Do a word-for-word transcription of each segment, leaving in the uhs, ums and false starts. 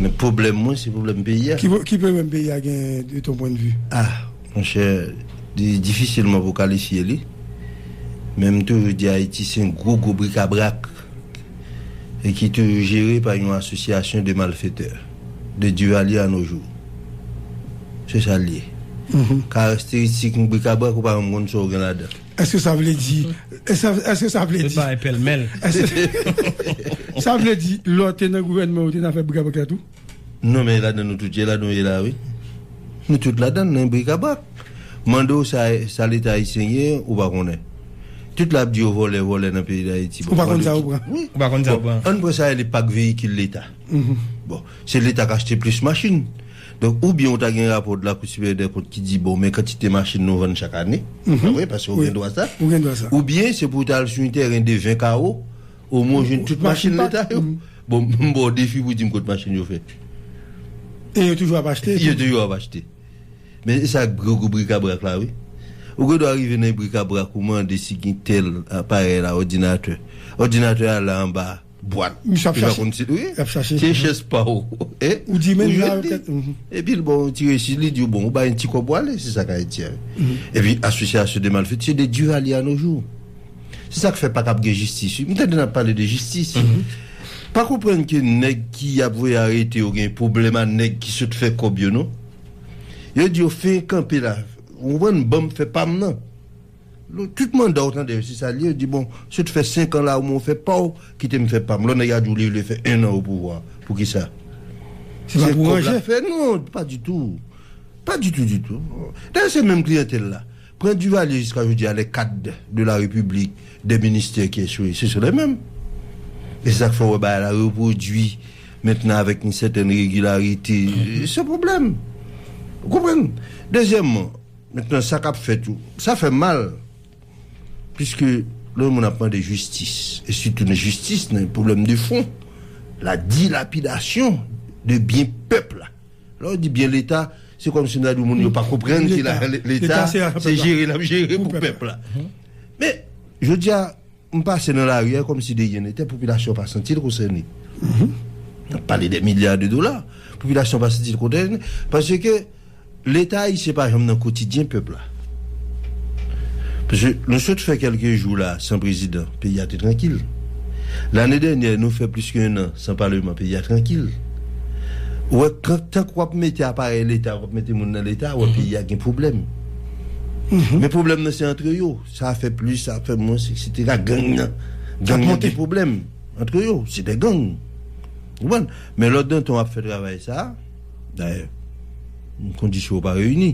Men pwoblèm mwen, se pwoblèm peyi a. Ki, ki pwoblèm peyi a gen de ton pwen de vi? Ah, monchè, di, difisilman pou kalifye li. Men m toujou di Ayiti se yon gwo, gwo brikabrak e ki toujou jere pa yon asosyasyon de malfetè, de Duvalier à nos jours. Se sa l ye. Karakteristik yon brikabrak, ou pa janm konn sa w gen ladan. Èske sa vle di, èske, èske sa vle di, bagay pèlmèl. Èske sa vle di lè w te nan gouvènman ou te nan afè brikabrak la tou? Non, men ladan nou tout ye, ladan w ye la, wi. Nou tout ladan, nan brikabrak. Mande w sa, sa Leta ayisyen ye, ou pa konnen. Tout la ap di yo vòlè, vòlè nan peyi Dayiti. Ou pa konn sa ou pran. Wi. Ou pa konn sa ou pran. Ann pran sa rele pak veyikil Leta. Bon, se Leta k achte plis machin. Donk, oubyen ou ta gen rapò de la Cour supérieure des comptes ki di, bon, men kantite machin nou vann chak ane. Wi, paske ou gen dwa sa. Ou gen dwa sa. Oubyen se pou w ta al sou yon tèren de ven kawo, omwen w jwenn tout machin Leta yo. Bon, m ba w defi pou w di m kot machin yo fèt. E yo toujou ap achte. Yo toujou ap achte. Men e sa k gwo gwo brikabrak la, wi. Ou gen dwa rive nan brikabrak, ou mande si gen tèl aparèy la, òdinatè. Òdinatè a la anba bwat. Misye ap chache. Li pa konn si, wi. L ap chache. Se chèz pa w. Ou di, men la, li. Epi l ba w yon ti resi, li di w, bon, ou bay yon ti kòb, w ale, se sa k Ayiti a. Epi, asosyasyon de malfetè, se de Duvalier à nos jours. Se sa k fè pa kab gen jistis, wi. M tande n ap pale de jistis. Pa konprann ke nèg ki ap voye arete yo gen pwoblèm a nèg ki sot fè kòb yo, non. Yo di yo fen kanpe la. Ou konprann, ban m fè pa m nan. Tout manda w tande yo, se sa l ye, yo di, bon, sot fè senk an la, ou fè pa w, kite m fè pa m. Lòt nèg la di w li vle fè en an o pouvwa. Poukisa? Se pa pou ranje. Fè, non, pa ditou. Pa ditou, ditou. Dayè, se menm kliyantèl la. Pran Duvalier jiska jodi a, les cadres de la République, des ministères qui échouent, ce sont les mêmes. E se sa k fè w wè bagay la repwodui mentnan avèk yon sètèn regilarite. Se pwoblèm. Ou konprann? Dezyèmman, mentnan, sa k ap fèt yo, sa fè m mal. Piske lè yon moun ap mande jistis, e sitou nan jistis, nan pwoblèm de fon, la dilapidasyon de byen pèp la. Lè w di byen Leta, se kòmsi m ta di w moun yo pa konprann ki la, Leta, se jere l ap jere pou pèp la. Men, jodi a, m pase nan lari a kòmsi de ryen nete, popilasyon pa santi l konsène. N ap pale de milya de dola, popilasyon pa santi l konsène, paske Leta ayisyen pa janm nan kotidyen pèp la. Paske nou sot fè kèlke jou la san prezidan, peyi a te trankil. Lane dènyè, nou fè plis ke en an san paleman, peyi a trankil. Ou wè, kan, tank w ap mete aparèy Leta, w ap mete moun nan Leta, ou wè peyi a gen pwoblèm. Men pwoblèm nan se antre yo. Sa fè plis, sa fè mwens, etsetera. Gang nan. Gang nan gen pwoblèm antre yo. Se de gang. Ou konprann? Men lòt Danton ap fè travay sa. Dayè, kondisyon yo pa reyini.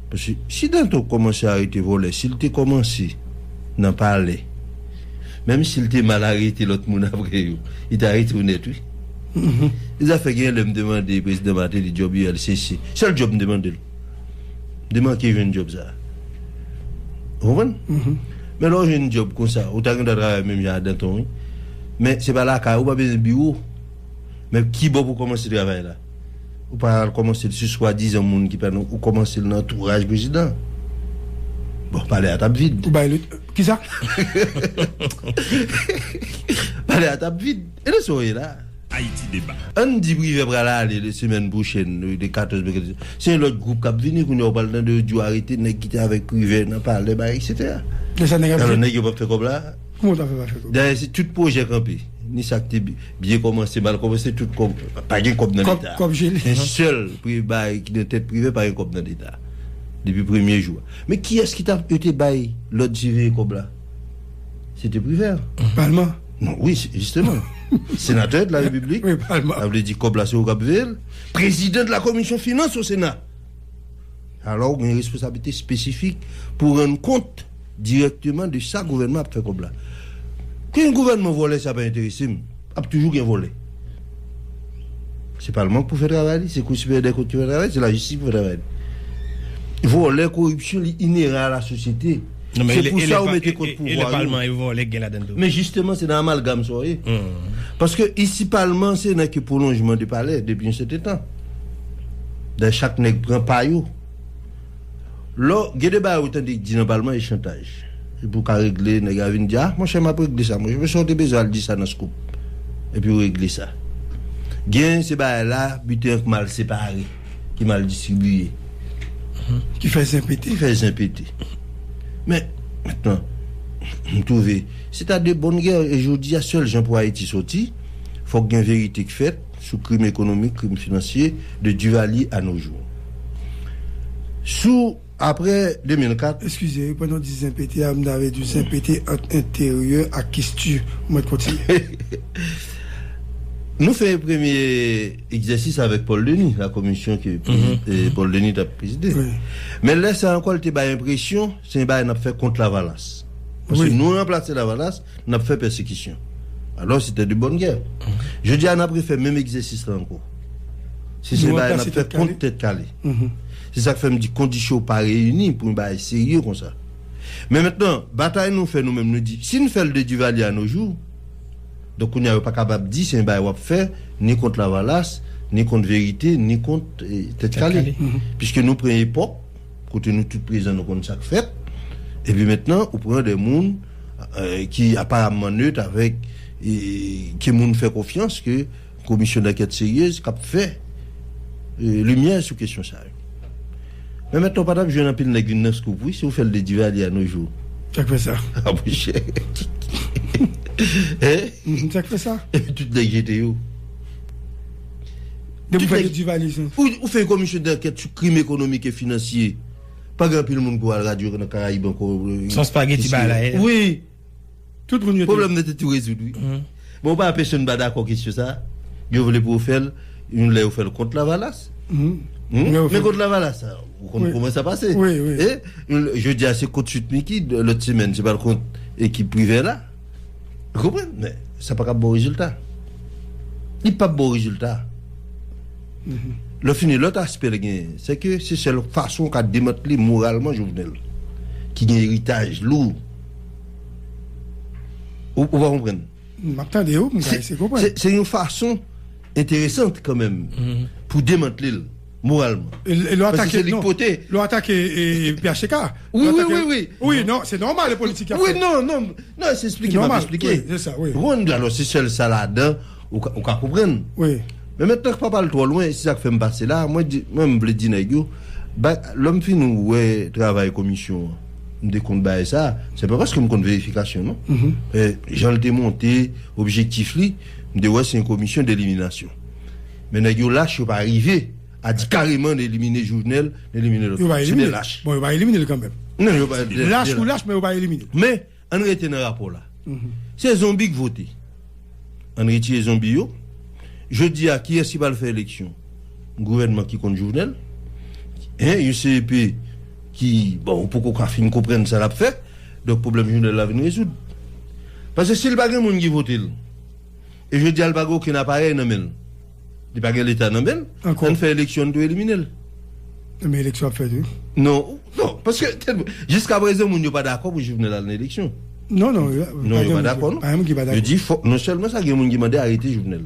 Paske si Danton kòmanse arete vòlè, si l te kòmanse nan palè, menm si l te mal arete lòt moun apre yo, li ta arete yo nèt, wi. E zafè gen lè m te mande prezidan Martelly djòb U L C C. Sèl djòb m te mande l. M te manke jwenn djòb sa. Ou konprann? Men lè w jwenn djòb konsa, ou ta gen dwa travay menm jan a Danton, wi. Men se pa lakay ou, pa bezwen biwo. Men ki bò pou kòmanse travay la? Ou pa al kòmanse l sou swadizan moun ki pa nan, ou kòmanse l nan antouraj prezidan. Bon, palè a t ap vid. Ou bay le, kisa? Palè a t ap vid. E nan sa w ye la? Ayiti Deba. Ann di Privè pral ale le semèn pwochèn, de katòz, se yon lòt gwoup k ap vini, kounye a w pral tande yo di yo arete nèg ki te avèk Privè nan palè, bagay, etsetera. Alò, nèg yo p ap fè kòb la? Kòman w ta fè pa fè kòb? Dayè, se tout pwojè kanpe. Ni sa k te bi-, byen kòmanse, mal kòmanse, tout kòb. Pa gen kòb nan Leta. Kòb jele. Se sèl pri-, bagay ki nan tèt Privè, pa gen kòb nan Leta. Depi premye jou a. Men kiyès ki t ap, yo te bay lòd siveye kòb la? Se te Privè. Palman. Non, wi, se, jisteman. Senatè de la Repiblik. Wi, palman. Sa vle di kòb la se yo k ap veye l. Prezidan de la komisyon finans o Sena. Alò, ou gen responsablite espesifik pou rann kont dirèkteman de sa gouvènman ap fè kòb la. Ke yon gouvènman vòlè, sa pa enterese m. Ap toujou gen vòlè. Se palman k pou fè travay li, se Kou Siperyè dè Kont ki fè travay li, se lajistis ki pou fè travay li. Vòlè, koripsyon, li ineran a la sosyete. Se pou sa ou mete kont pouvwa yo. Non, men e, e, e, e lè palman e vòlè k gen ladan l tou. Men jisteman, se nan amalgam sa w ye. Paske isi palman, se nan ke pwolonjman de palè depi yon sèten tan. Dayè, chak nèg pran pa yo. Lò, gen de bagay ou tande di nan palman e chantaj. Se pou w ka regle, nèg la vin di, a, monchè, m ap regle sa, monchè. Monchè, w te bezwen al di sa nan Scoop. Epi w regle sa. Gen se bagay la, biten an k mal separe, ki mal distribiye. Ki fè zen pete. Ki fè zen pete. Men, mentnan, m twouve, se ta de bòn gè, e jodi a, sèl jan pou Ayiti sòti, fòk gen verite k fèt sou krim ekonomik, krim finansye, de Duvalier à nos jours. Sou, apre de mil kat, Eskize, pandan w di zen pete a, m ta vle di zen pete ant enteryè ak kistye. Ou mèt kontinye. Nou fè premye egzèsis avèk Paul Denis, la komisyon ke Paul Denis t ap prezide. Men lè sa ankò, l te bay enpresyon se yon bagay n ap fè kont Lavalas. Paske nou ranplase Lavalas, n ap fè pèsekisyon. Alò, se te de bòn gè. Jodi a, n ap refè menm egzèsis la ankò. Se se bagay n ap fè kont Tèt Kale. Se sa k fè m di kondisyon yo pa reyini pou yon bagay serye konsa. Men mentnan, batay nou fè nou menm, nou di, si n fè l de Duvalier à nos jours, donk kounye a yo pa kapab di se yon bagay w ap fè ni kont Lavalas, ni kont Verite, ni kont eh, Tèt Kale. Piske nou pran epòk kote nou tout prezan, nou konn sa k fèt. Epi mentnan, ou pran de moun eh, ki aparamman net avèk eh, ke moun fè konfyans ke komisyon dankèt seryez k ap fè eh, limyè sou kesyon sa yo. Men mentnan, w pa t ap jwenn anpil nèg vin nan skup, wi, si w fè l de Duvalier à nos jours. Sa k fè sa? A, monchè. Hein? Mhm, sa k fè sa? Epi tout nèg jete yo. Depi w fè de Duvalier, ou, ou fè yon komisyon dankèt sou krim ekonomik e finansye. Pa gen anpil moun pou al radyo nan Karayib ankò. Son spageti bagay la ye. Wi. Tout moun yo te. Pwoblèm nan te tou rezoud, wi. Bon, pa pèsonn pa dakò kesyon sa. Yo vle pou yo fè l, yon lè yo fè l kont Lavalas. Men kont Lavalas, sa, ou konn kòman sa pase. E, jodi a, se kont Sweet Micky, lòt semèn, se pa l kont ekip Privè la. Ou konprann? Men, sa pa ka ba w rezilta. Li p ap ba w rezilta. Lè fini, lòt aspè l genyen, se ke se sèl fason w ka demantle moralman Jovenel, ki gen eritaj lou. Ou, ou pa konprann? M ap tande w, m ka eseye konprann. Se, se yon fason enteresan kanmenm pou demantle l moralman. E, e lè w atake, non, lè w atake e, P H T K. Wi, wi, wi, wi. Wi, non, se nòmal, e politik y ap fè. Wi, non, non, non, se eksplike, m ap eksplike. Wi, se sa, wi. Ou konprann? Alò, se sèl sa ladan, ou ka, ou ka konprann. Wi. Men mentnan k pa pral twò lwen, se sa k fè m pase la, mwen di, mwen m vle di nèg yo, ba, lè m fin wè travay komisyon an, m te konn bagay sa, se pa paske m konn verifikasyon, non. Eh, jan l te monte, objektif li, m te wè se yon komisyon deliminasyon. Men nèg yo lach, yo pa rive a di kareman n elimine Jovenel, n elimine lòt. Yo pa elimine l. Bon, yo pa elimine l kanmenm. Non, yo pa. Lach ou lach, men yo pa elimine l. Men, ann rete nan rapò la. Se zonbi k vote. Ann retire zonbi yo. Jodi a, kiyès ki pral fè eleksyon? Gouvènman ki kont Jovenel. Hein, yon C E P ki, bon, ou poko ka fin konprann sa l ap fè. Donk, pwoblèm Jovenel la vin rezoud. Paske si l pa gen moun ki vote l, e jodi a, l pa gen okenn aparèy nan men l, li pa gen Leta nan men l, ann fè eleksyon, n tou elimine l. Men eleksyon ap fèt, wi. Non, non, paske tèlman, jiskaprezan, moun yo pa dakò pou Jovenel al nan eleksyon. Non, non, yo pa dakò, non. Pa gen moun ki pa dakò. Yo di, fò, non sèlman sa, gen moun ki mande arete Jovenel.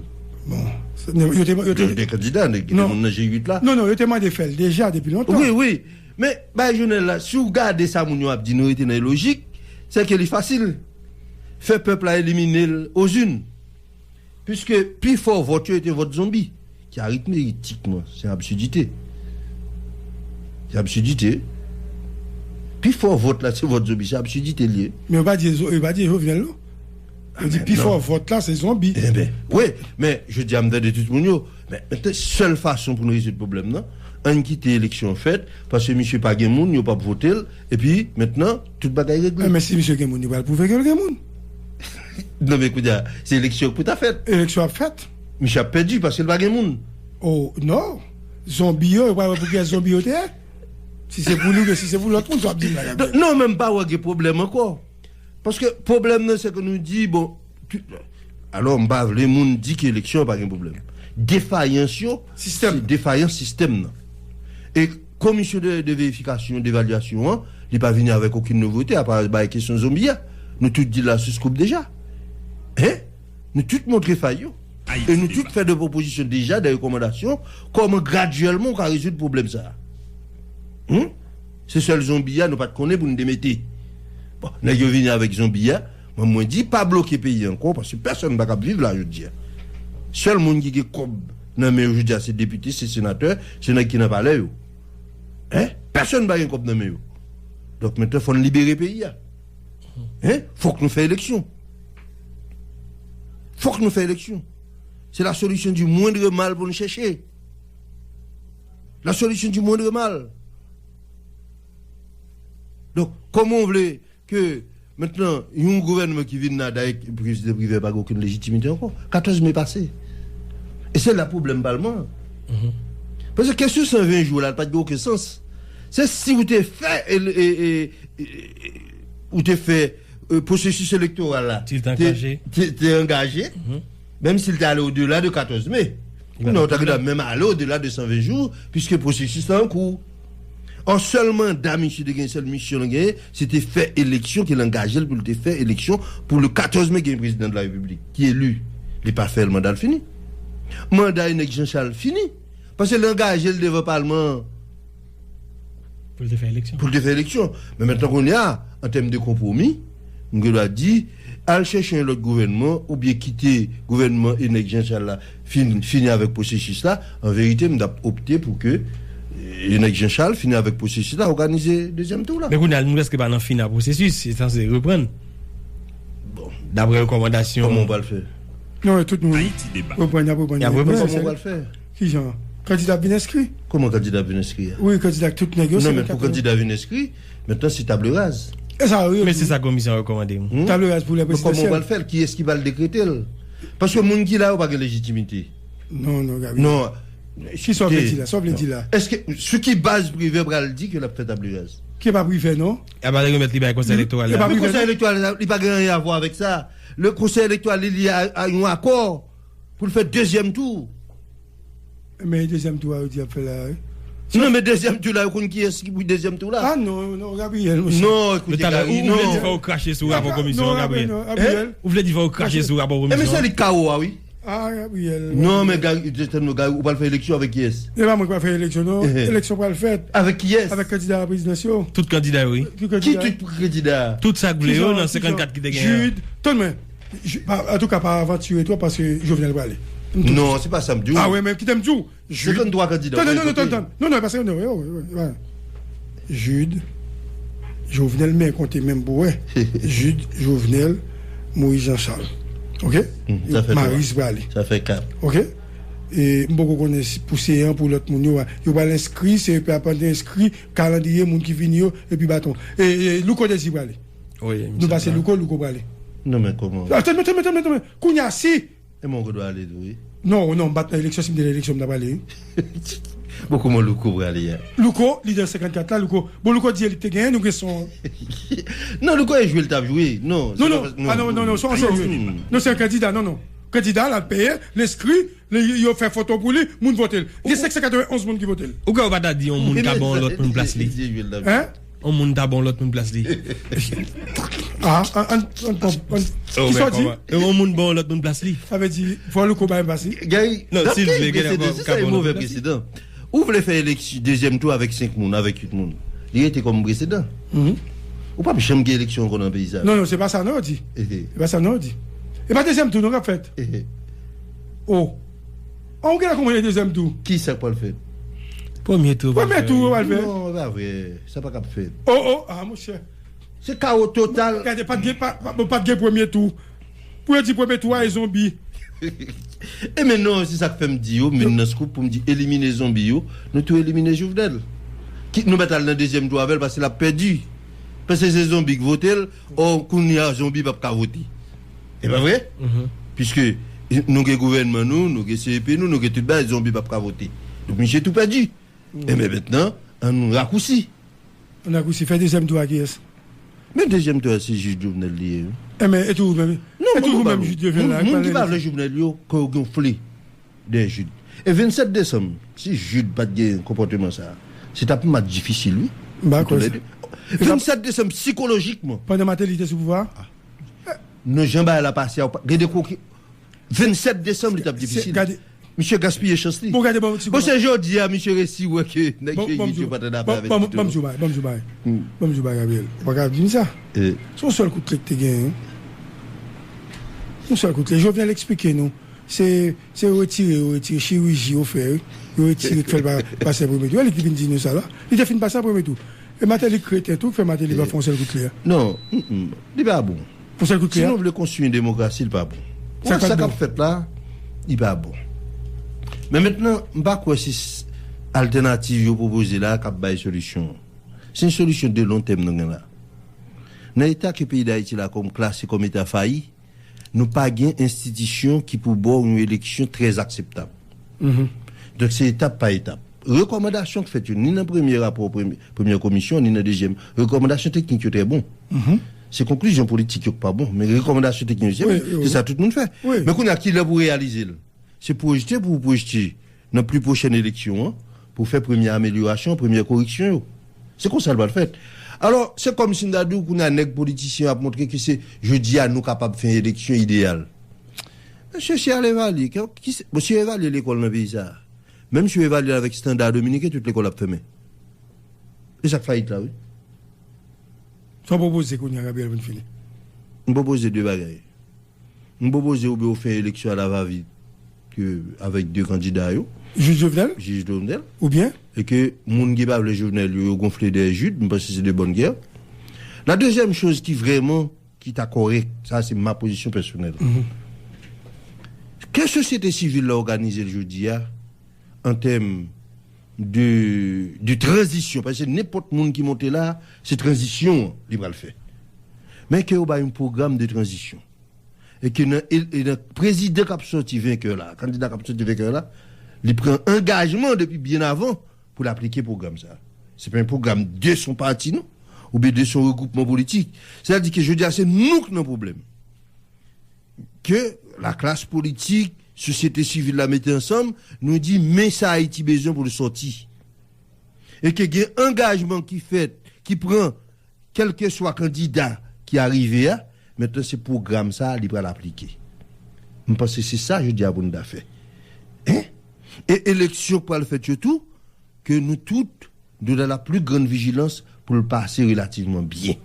Bon, yo te, yo te. De, de kandida, de, de moun nan G uit la. Non, non, yo te mande fè l deja depi lontan. Wi, wi. Men, bay Jovenel la, si w gade sa moun yo ap di, nou rete nan lojik, se ke li fasil. Fè pèp la elimine l ozin. Piske pi fò vòt yo te vòt zonbi, ki aritmetikman, se absidite. Se absidite. Pi fò vòt la, se vòt zonbi, se absidite l ye. Men yo pa di, yo pa di Jovenel, non. Yo di pi fò vòt la, se zonbi. Enben, wi, men jodi a, m tande tout moun yo. Men, men sèl fason pou n rezoud pwoblèm nan, ann kite eleksyon fèt, paske misye pa gen moun, yo p ap vote l, epi, mentnan, tout bagay regle. Men si misye gen moun, li pral pwouve ke l gen moun. Non, men kounye a, se eleksyon pou ta fèt. Eleksyon ap fèt. Misye ap pèdi paske l pa gen moun. Oh, non. Zonbi yo, yo pral wè pou kiyès zonbi yo te ye. Si se pou li oubyen si se pou lòt moun, sa w ap di m la. Non, non, men m pa wè gen pwoblèm ankò. Paske pwoblèm nan, se ke nou di, bon, alò, m pa vle moun di ke eleksyon pa gen pwoblèm. Defayans yo, se defayans sistèm nan. E komisyon de, de verifikasyon, devalyasyon an, li pa vini avèk okenn nouvote, apa bay kesyon zonbi a. Nou tout di l la sou skup deja. Hein? Nou tout montre fay yo. E nou tout fè de pwopozisyon deja, de rekòmandasyon, kòman gradyèlman ou ka rezoud pwoblèm sa a. Hmm? Se sèl zonbi a nou pa t konnen pou n te mete. Bon, nèg yo vini avèk zonbi a, men mwen di pa bloke peyi a ankò, paske pèsonn pa kab viv la jodi a. Sèl moun ki gen kòb nan men yo jodi a se depite, se senatè, se nèg ki nan palè yo. Hein? Pèsonn pa gen kòb nan men yo. Donk, mentnan, fò n libere peyi a. Hein? Fòk nou fè eleksyon. Fòk nou fè eleksyon. C'est la solution du moindre mal pou nou chèche. La solution du moindre mal. Donk, kòman w vle ke mentnan yon gouvènman ki vin la, dayè prezidan Privè pa gen okenn lejitimite ankò? Katòz me pase. E se la pwoblèm palman an. Paske kesyon san ven jou la, li pa t gen okenn sans. Se si ou te fè, e, e, e, e, ou te fè, e, pwosesis elektoral la, te, te, te angaje, menm si l te ale odela de katòz me. Kounye a, ou ta gentan menm ale odela de san ven jou, piske pwosesis la an kou. Ò, sèl manda misye te gen, sèl misyon l genyen, se te fè eleksyon, ke l angaje l pou l te fè eleksyon pou le katòz me gen prezidan de la repiblik ki eli. Li pa fè l, manda l fini. Manda Enèk Jan Chal fini. Paske l angaje l devan palman an. Pou l te fè eleksyon. Pou l te fè eleksyon. Men mentnan kounye a, an tèm de konpwomi, m gen dwa di, al chèche yon lòt gouvènman oubyen kite gouvènman Enèk Jan Chal la fin, fini avèk pwosesis la. An verite, m t ap opte pou ke, e, Enèk Jan Chal fini avèk pwosesis la, òganize dezyèm tou la. Men kounye a, nou prèske pa nan fin a pwosesis, se sanse reprann. Bon. Daprè rekòmandasyon. Kòman w pral fè? Non, e tout moun. Reprann, y ap reprann. Y ap reprann. Kòman w pral fè? Kijan? Kandida ap vin enskri. Kòman kandida ap vin enskri a? Wi, kandida ak tout nèg yo. Non, men pou kandida vin enskri, mentnan se table rase. E sa, wi. Men se sa komisyon an rekòmande. Table rase pou lè prezidansyèl. Kòman w pral fè l? Kiyès ki pral dekrete l? Paske moun ki la yo pa gen lejitimite. Non, non, Gabriel. Non. Kisa w vle di la? Sa w vle di la? Èske sou ki baz Privè pral di ke l ap fè table rase? Ki pa Privè, non? Y ap al remèt li bay Konsèy Elektoral la. Men Konsèy Elektoral la, li pa gen anyen a vwa avèk sa. Le Konsèy Elektoral li, li a, a yon akò pou l fè dezyèm tou. Men dezyèm tou a, yo di y ap fè la, wi. Non, men dezyèm tou la, yo konn kiyès ki pou dezyèm tou la. Ah non, non, Gabriel, monchè. Non, ekoute, Gary, non. Ou vle di fò yo krache sou rapò komisyon an, Gabriel? Ou vle di fò yo krache sou rapò komisyon an? Ebyen, se li k kawo a, wi. Ah, Gabriel. Non, men Gary, ou pral fè eleksyon avèk kiyès? E pa mwen ki pral fè eleksyon, non. Eleksyon pral fèt. Avèk kiyès? Avèk kandida a la prezidans yo. Tout kandida yo, wi. Ki tout kandida? Tout kandida? Tout sa k vle yo nan senkannkat ki te gen an. Jude, tann mwen. Antouka, pa avantire twòp paske Jovenel prale. Non, se pa sa m di w. Ah, wi, men kite m di w. Jude. Senkannntwa kandida. Tann, non, non, tann, tann. Non, non, paske, non, wi, wi, wi. Jude, Jovenel, men konte menm pou wè. Jude, Jovenel, Moïse Jean Charles. Oke? Maryse prale. Sa fè kat. Oke? E m poko konnen si pou se an pou lòt moun yo, yo pral enskri, se yo pral enskri, kalandriye, moun ki vini yo, epi baton. E, e Louko Désir prale. Nou pase Louko, Louko prale. Non, men kòman? Tann, tann, tann, tann, tann. Kounye a, si E mwen, ou dwe ale tou, wi. Non, non, m pa t nan eleksyon, si m te nan eleksyon, m t ap ale, wi. Bon, kòman Louko prale a? Louko, lidè senkannkat la, Louko. Bon, Louko di e li k te genyen, nou gen son. Non, Louko e jwe, l t ap jwe. Non, non, non, se yon kandida, non, non. Kandida, l al peye, l enskri, yo fè foto pou li, moun vote l. Gen senk san katrevenn onz moun ki vote l. Ou kwè yo pa ta di yon moun ka ban yon lòt moun plas li? Hein? Yon moun ta ban yon lòt moun plas li. Ah, an, an, an, an, an, kisa w di? Yon moun ban yon lòt moun plas li. Sa vle di, fò Louko bay plas li. Gary, non, si l vle, gen lè ka ban yon lòt moun plas li. Ou vle fè eleksyon, dezyèm tou avèk senk moun, avèk uit moun. Li rete kòm presedan. Ou p ap janm gen eleksyon ankò nan peyi sa. Non, non, se pa sa non yo di. Se pa sa non yo di. E pa dezyèm tou non k ap fèt. Oh. An, ou genlè konprann dezyèm tou. Ki sa k pral fèt? Premye tou. Premye tou yo pral fè. Non, e pa vre. Sa pa kab fèt. Oh, oh, ah, monchè. Se kawo total. Gade, pa t gen, pa, pa, pa t gen premye tou. Pou yo di premye tou a, e zonbi. E men non, se sa k fè m di yo, m vin nan Scoop pou m di elimine zonbi yo, nou tou elimine Jovenel. Kit nou mèt al nan dezyèm tou avè l, paske l ap pèdi. Paske se zonbi k vote l, ò, kounye a, zonbi p ap ka vote. E pa vre? Piske nou gen gouvènman nou, nou gen C E P nou, nou gen tout bagay, zonbi p ap ka vote. Donk, misye tou pèdi. Enben, mentnan, an nou rakousi. An nou rakousi, fè dezyèm tou a kiyès? Men dezyèm tou a, se Jude Jovenel li ye, wi. Enben, e toujou menm, e toujou menm Jude Jovenel la. Moun ki pa vle Jovenel yo, kè yo gonfle dèyè Jude. E vennsèt desanm, si Jude pa t gen konpòteman sa a, se t ap mat difisil, wi. M pa kwè sa. Vennsèt desanm, sikolojikman. Pandan Martelly te sou pouvwa a? Non, jan bagay la pase a, gen de kou ki, vennsèt desanm, li t ap difisil. Misye gaspiye chans li. Bon, gade, bon, bon, se jodi a, misye resi wè ke nèg Jeyid yo pa t annafè avè li tou. Bon, bon, bon, Gabriel. Ou pa ka di m sa. Se yon sèl kout kle ki te genyen. Yon sèl kout kle. Jovenel eksplike nou. Se, se retire, yo retire, chiriji yo fè, wi. Yo retire, k fè l pa, pase premye tou. E li ki vin di nou sa la. Li te fin pase an premye tou. E Martelly kreten tou, k fè Martelly pa fè yon sèl kout klè a. Non, mm, mm, li pa bon. Yon sèl kout klè a. Si nou vle konstwi yon demokrasi, li pa bon. Sa k ap fèt la, li pa bon. Men mentnan, m pa kwè se s-, altènativ yo pwopoze la k ap bay solisyon. Se yon solisyon de lon tèm nou gen la. Nan eta ke peyi Dayiti la kòm klase kòm eta fayi, nou pa gen enstitisyon ki pou ba w yon eleksyon trè akseptab. Donk, se etap pa etap. Rekòmandasyon k fèt yo, ni nan premye rapò, premye, premyè komisyon, ni nan dezyèm, rekòmandasyon teknik yo trè bon. Se konklizyon politik yo k pa bon, men rekòmandasyon teknik yo, se bon. Se sa tout moun fè. Men kounye a, ki lè pou reyalize l? Se pwojte pou w pwojte nan pli pwochèn eleksyon an, pou w fè premye amelyorasyon, premye koreksyon yo. Se konsa l pral fèt. Alò, se kòmsi m ta di w kounye a nèg politisyen ap montre ke se jodi a nou kapab fè yon eleksyon ideyal. Mesye, si al evalye, ki, ki se, bon, si yo evalye lekòl nan peyi sa a, menm si yo evalye l avèk estanda dominiken, tout lekòl ap fèmen. E sa k fayit la, wi. Sa w pwopoze kounye a, Gabriel, pou n fini? M pwopoze de bagay. M pwopoze oubyen w fè eleksyon a la va vit ke avèk de kandida yo. Jij Jovenel? Jij Jovenel. Oubyen? E ke moun ki pa vle Jovenel yo, yo gonfle dèyè Jude, m panse se de bòn gè. La dezyèm choz ki vrèman, ki ta kòrèk, sa se ma pozisyon pèsonèl. Ke sosyete sivil la òganize l jodi a, an tèm de, de tranzisyon, paske nenpòt moun ki monte la, se tranzisyon an li pral fè. Men ke yo bay yon pwogram de tranzisyon. E ke nan, e, e nan prezidan k ap sòti venkè la, kandida k ap sòti venkè la, li pran angajman depi byen avan pou l aplike pwogram sa. Se pa yon pwogram de son pati, non, oubyen de son regwoupman politik. Sètadi ke jodi a, se nou k nan pwoblèm. Ke laklas politik, sosyete sivil la mete ansanm, nou di, men sa Ayiti bezwen pou l sòti. E ke gen angajman ki fèt, ki pran, kèlkeswa kandida ki arive a, mentnan se pwogram sa a li pral aplike. M panse se sa jodi a pou nou ta fè. Hein? E eleksyon k pral fèt yo tou, ke nou tout, nou dans la plus grande vigilance pou l pase relativman byen.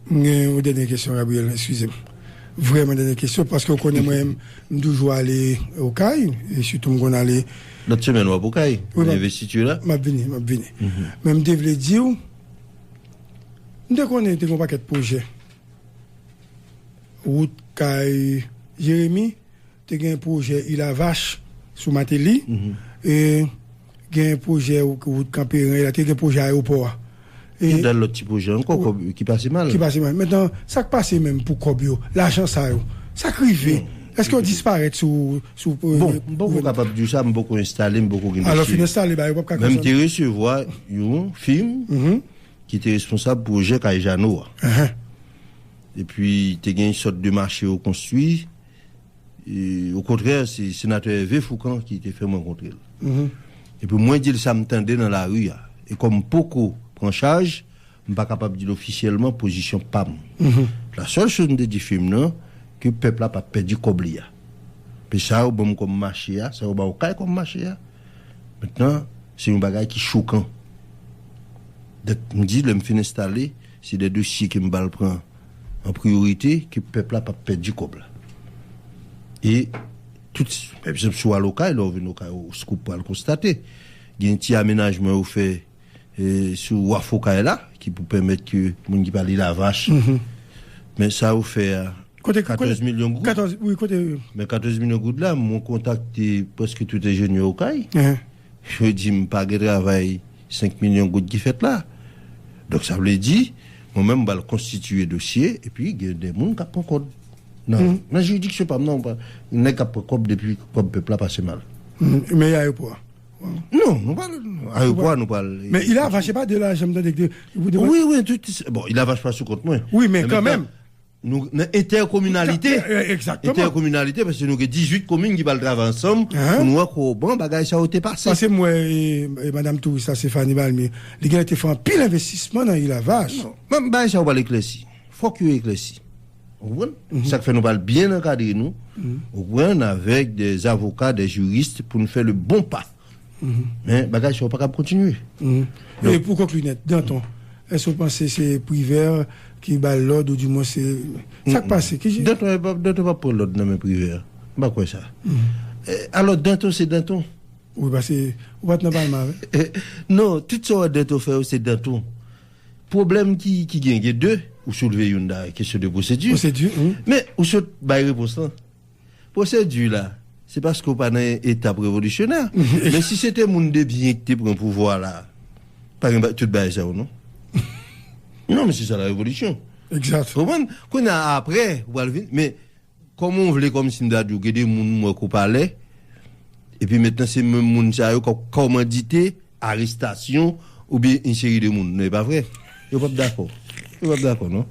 M gen yon dènye kesyon, Gabriel, eskize m. Vrèman dènye kesyon, paske w konnen mwen, m toujou ale Okay, e sitou m konn ale. Lòt semèn w ap Okay, nan envestiti la? M ap vini, m ap vini. Men m te vle di w, m te konnen te gen yon pakèt pwojè. Wout kay Jeremi, te gen pwojè Ilavach sou Mateli, e gen pwojè wout Kanperen, la te gen pwojè ayewopò a. E tout dat lòt ti pwojè ankò, kòb ki pase mal. Ki pase mal. Mentnan, sa k pase menm pou kòb yo, lajan sa yo, sa k rive? Èske yo disparèt sou, sou, bon, m poko kapab di w sa, m poko enstale, m poko gen dosye. Alò, fin enstale, ba yo p ap ka konsa. Men m te resevwa yon fim ki te responsab pwojè kay Jano a. Epi, te gen yon sòt de mache yo konstwi. E, okontrè, se senatè Hervé Fourcand ki te fè m rankontre l. Epi, mwen di l sa m tande nan lari a. E kòm m poko pran chaj, m pa kapab di l ofisyèlman pozisyon pa m. La sèl choz m te di fim nan, ke pèp la p ap pèdi kòb li a. Epi sa yo ban m kòm mache a, sa yo ba Okay kòm mache a. Mentnan, se yon bagay ki chokan. Donk, m di, lè m fin enstale, se de dosye ke m pral pran an priyorite, ke pèp la p ap pèdi kòb la. E tout, pa egzanp, si w al Okay, lè w vin Okay, ou, Scoop pral konstate, gen ti amenajman yo fè, e, sou waf Okay la, ki pou pèmèt ke moun ki pral Ilavach. Men sa yo fè a, kote, kote, katòz milyon goud. Katòz, wi, kote? Men katòz milyon goud la, mwen kontakte prèske tout enjenyè Okay. Yo di m pa gen travay senk milyon goud ki fèt la. Donk, sa vle di, mwen menm, m pral konstitiye dosye, epi gen de moun k ap pran kòb. Nan, nan jiridiksyon pa m, non, pa, nèg k ap pran kòb depi kòb pèp la pase mal. Men ayewopò a? Non, nou pral, ayewopò a, nou pral. Men Ilavach, se pa de lajan, m tande ke, wi, wi, tout, bon, Ilavach pa sou kont mwen. Wi, men kanmenm. Nou, nan entèkominalite. Egzakteman. Entèkominalite, paske nou gen dizuit komin ki pral travay ansanm pou nou wè kòman bagay sa yo te pase. Paske m wè, e, e, madanm touris la, Stéphanie Balmy, li genlè te fè anpil envestisman nan Ilavach. Non, men bagay sa yo pral eklèsi. Fòk yo eklèsi. Ou konprann? Sa k fè nou pral byen ankadre nou, ou konprann, avèk de avoka, de jiris, pou nou fè le bon pa. Men bagay sa yo pa kab kontinye. E pou konkli nèt, Danton, èske w panse se Privert ki ba l lòd, oudimwen se, sa k pase? Ki jan? Danton, Danton p ap pran lòd nan men Privert. M pa kwè sa. Eh, alò, Danton se Danton. Wi, paske ou pa t nan palman avè. Non, tout sa w wè Danton fè yo, se Danton. Pwoblèm ki, ki gen, gen de, ou soulve youn da kesyon de pwosedi. Pwosedi, wi. Men, ou sot bay repons lan. Pwosedi la, se paske w pa nan etap revolisyonè. Men si se te moun de byen ki te pran pouvwa la, pa gen ba- tout bagay sa yo, non? Non, men se sa la revolisyon. Exact. Konprann? Kounye a, apre, ou pral vin, men kòman w vle kòmsi m ta di w, gen de moun m wè kou palè, epi mentnan se menm moun sa yo k ap kòmandite arestasyon oubyen yon seri de moun. Non, e pa vre. Yo p ap dakò. Yo p ap dakò, non.